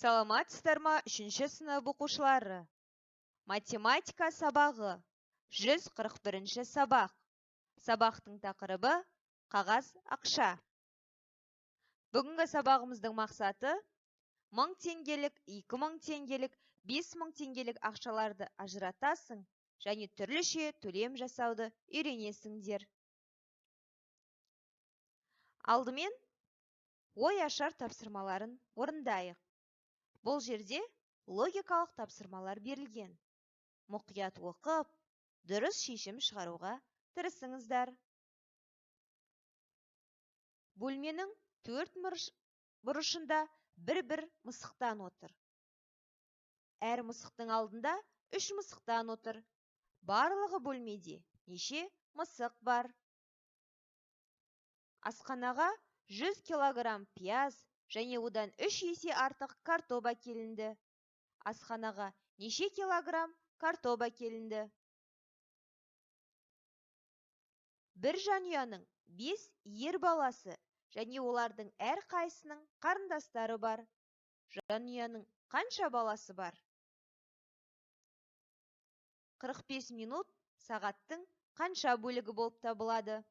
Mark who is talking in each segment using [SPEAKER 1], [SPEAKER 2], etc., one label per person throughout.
[SPEAKER 1] Саламатсыздар ма, 3-ші сынып оқушылары? Математика сабағы, 141-ші сабақ. Сабақтың тақырыбы қағаз ақша. Бүгінгі сабағымыздың мақсаты 1000 теңгелік, 2000 теңгелік, 5000 теңгелік ақшаларды ажыратасың және түрліше төлем жасауды үйренесіңдер. Алдымен ой ашар тапсырмаларын орындайық. Бұл жерде логикалық тапсырмалар берілген. Мұқият оқып, дұрыс шешім шығаруға тырысыңыздар. Бөлменің 4 бұрышында бір-бір мысықтан отыр. Әр мысықтың алдында 3 мысықтан отыр. Барлығы бөлмеде неше мысық бар? Асханаға 100 килограмм пияз және одан 3 есе артық картоп әкелінді. Асханаға неше килограмм картоп әкелінді? Бір жанұяның 5 ер баласы және олардың әрқайсысының қарындастары бар. Жанұяның қанша баласы бар? 45 минут сағаттың қанша бөлігі болып табылады?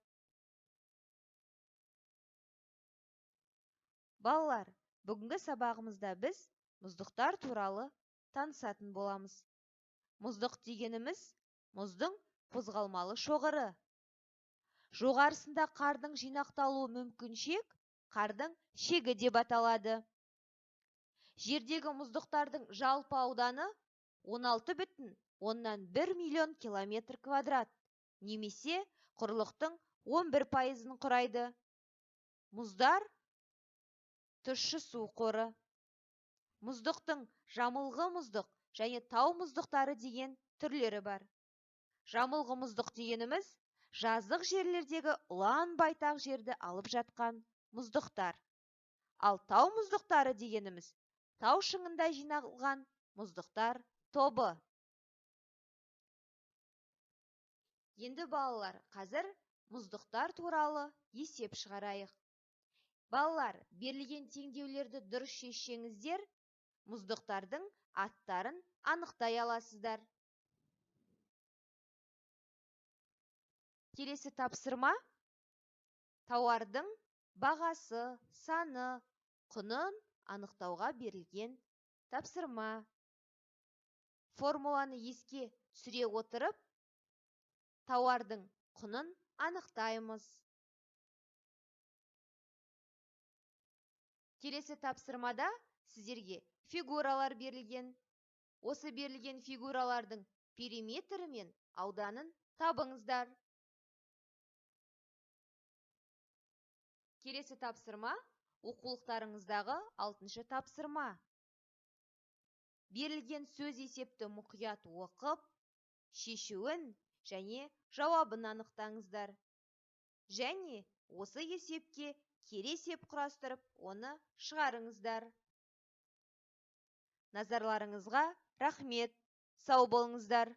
[SPEAKER 1] Балалар, бүгінгі сабағымызда біз мұздықтар туралы танысатын боламыз. Мұздық дегеніміз мұздың қозғалмалы шоғыры. Жоғарысында қардың жинақталуы мүмкін шек, қардың шегі деп аталады. Жердегі мұздықтардың жалпы ауданы 16,1 миллион километр квадрат, немесе құрлықтың 11%-ын құрайды. Мұздар тұщы су қоры. Мұздықтың жамылғы мұздық және тау мұздықтары деген түрлері бар. Жамылғы мұздық дегеніміз жазық жерлердегі ұлан байтақ жерді алып жатқан мұздықтар. Ал тау мұздықтары дегеніміз тау шыңында жиналған мұздықтар тобы. Енді балалар, қазір мұздықтар туралы есеп шығарайық. Балалар, берілген теңдеулерді дұрыс шешсеңіздер, мұздықтардың аттарын анықтай аласыздар. Келесі тапсырма тауардың бағасы, саны, құнын анықтауға берілген тапсырма. Формуланы еске түсіре отырып, тауардың құнын анықтаймыз. Келесі тапсырмада сіздерге фигуралар берілген. Осы берілген фигуралардың периметрі мен ауданын табыңыздар. Келесі тапсырма оқулықтарыңыздағы 6-шы тапсырма. Берілген сөз есепті мұқият оқып, шешуін және жауабын анықтаңыздар. Және осы есепке кері есеп құрастырып, оны шығарыңыздар. Назарларыңызға рахмет. Сау болыңыздар.